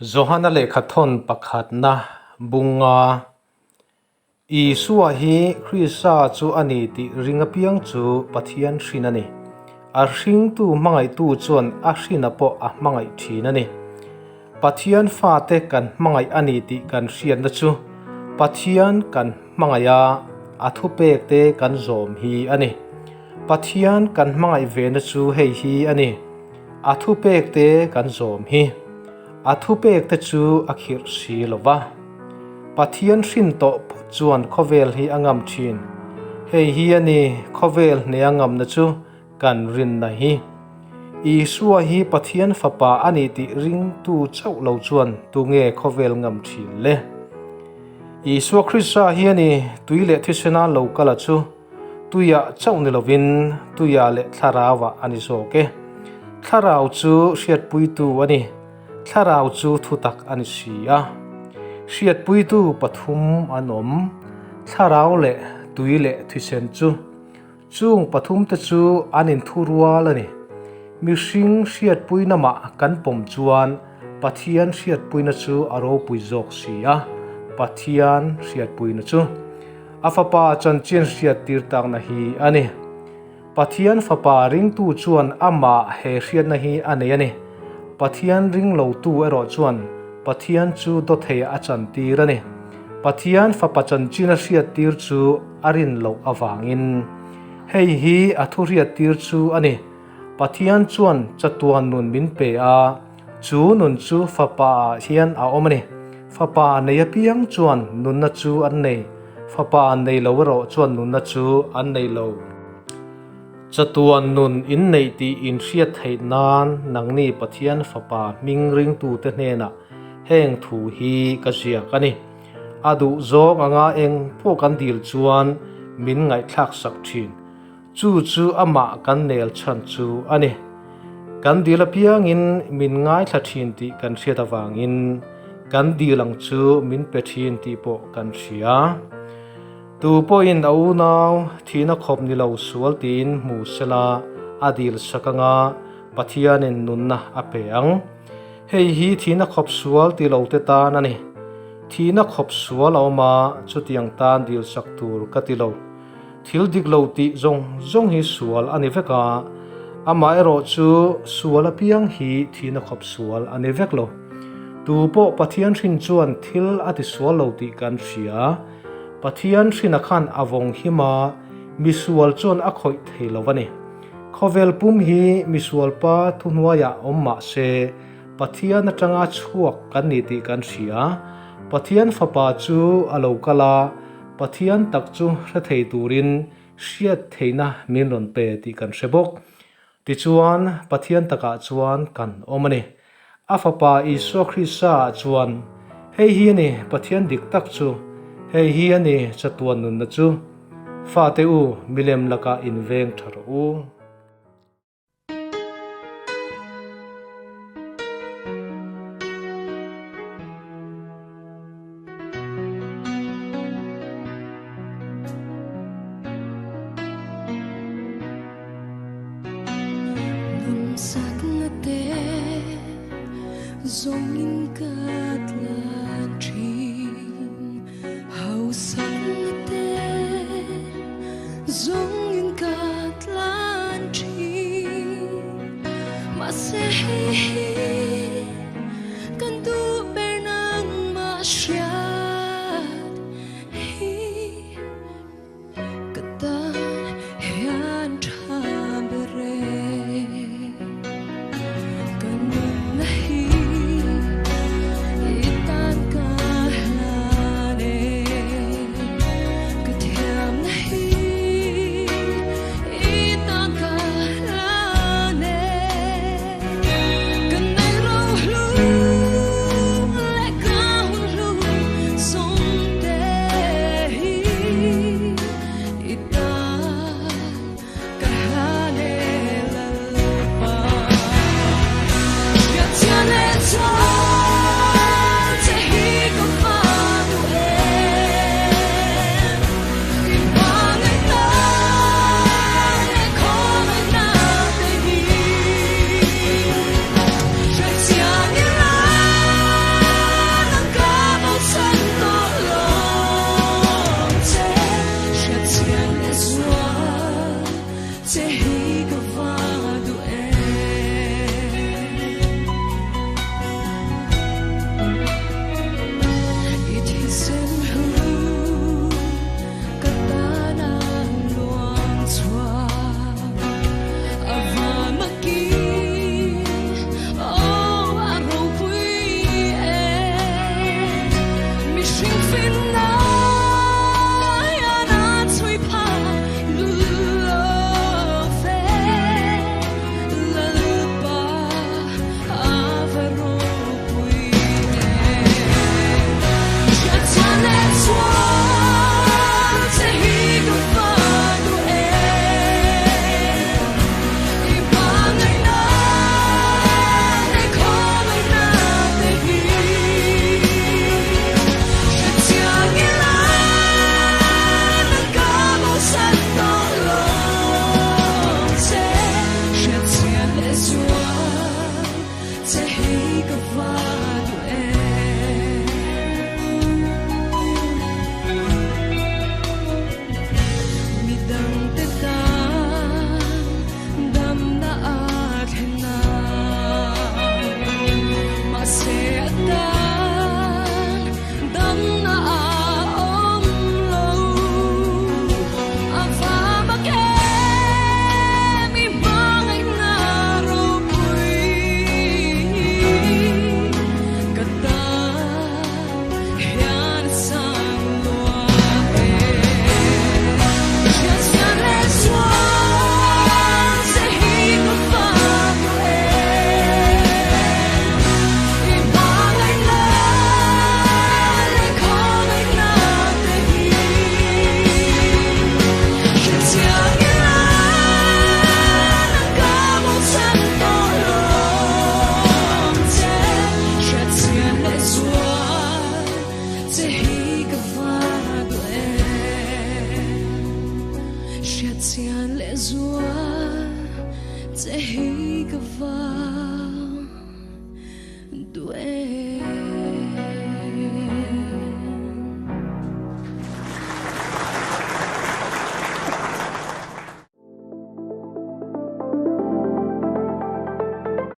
Johana lehkhathawn pakhatna bunga Isua hi Krista chu a ni tih ring apiang chu Pathian hrin a ni. A hringtu hmangaihtu chuan a hrina pawh a hmangaih thin a ni. Pathian fate kan hmangaih a ni tih kan hriatna chu Pathian kan hmangaih a, a thupekte kan zawm hi a ni. Pathian kan hmangaih vena chu hei hi a ni. A thupekte kan zawm hi. A thupekte chu a khirh si lo va. Pathian hrin tawh phawt chuan khawvel hi a ngam thin. Hei hi a ni khawvel hneh a ngamna chu kan rinna hi. Isua hi Pathian Fapa a ni tih ringtu chauh lo chuan tunge khawvel ngam thin le? Isua Krista hi a ni tui leh thisena lo kala chu. Tuiah chauh ni lovin tuiah leh thlarauah a ni zawk e. Thlarau chu hriatpuitu a ni, thlarau chu thutak a ni si a. Hriatpuitu pathum an awm, thlarau leh tui leh thisen chu. Chung pathumte chu an inthurual a ni. Mihring hriatpuina mah kan pawm chuan Pathian hriatpuina chu a ropui zawk si a, Pathian hriatpuina chu. A Fapa chanchin hriattir takna hi a ni. Pathian Fapa ringtu chuan amah he hriatna hi a nei a ni. Pathian ring lotu erawh chuan Pathian chu dawthei a chantir a ni. Pathian Fapa chanchin a hriattir chu a rin loh avangin. Hei hi a thu hriattir chu a ni. Pathian chuan chatuan nun min pe a, chu nun chu Fapa ah hian a awm a ni. Fapa nei apiang chuan nunna chu an nei, Fapa nei lo erawh chuan nunna chu an nei lo. Chatuan nun in neih tih in hriat theih nan nangni Pathian Fapa hming ringtute hnenah heng thu hi ka ziak a ni. A duh zawng anga eng pawh kan dil chuan min ngaihthlak sak thin. Chu chu amah kan nel chhan chu a ni. Kan dil apiangin min ngaithla thin tih kan hriat avangin kan dil ang chu min pe thin tih pawh kan hria. Tu pawhin a unau thihna khawp ni lo sual tiin hmu sela a dil sak anga Pathianin nunna a pe ang. Hei hi thihna khawp sual ti lo te tan a ni. Thihna khawp sual a awm a, chutiang tan dil sak tur ka ti lo. Thil dik lo tih zawng zawng hi sual a ni vek a, amaherawh chu sual apiang hi thihna khawp sual a ni vek lo. Tu pawh Pathian hrin chuan thil a ti sual lo tih kan hria. Pathian hrina khan a vawng him a, misual chuan a khawih thei lo a ni. Khawvel pum hi misualpa thuhnuaiah awm mah se, Pathian atanga chhuak kan ni tih kan hria. Pathian Fapa chu a lo kal a, Pathian tak chu hre thei turin hriat theihna min rawn pe tih kan hre bawk. Tichuan, Pathian takah chuan kan awm a ni. A Fapa Isua Krista ah chuan, Hei hi a ni Pathian dik tak chu, hei hi a ni chatuan nunna chu. Fate u, milem lakah inveng tha rawh u. Hriatchian leh zual che hi ka va duh em.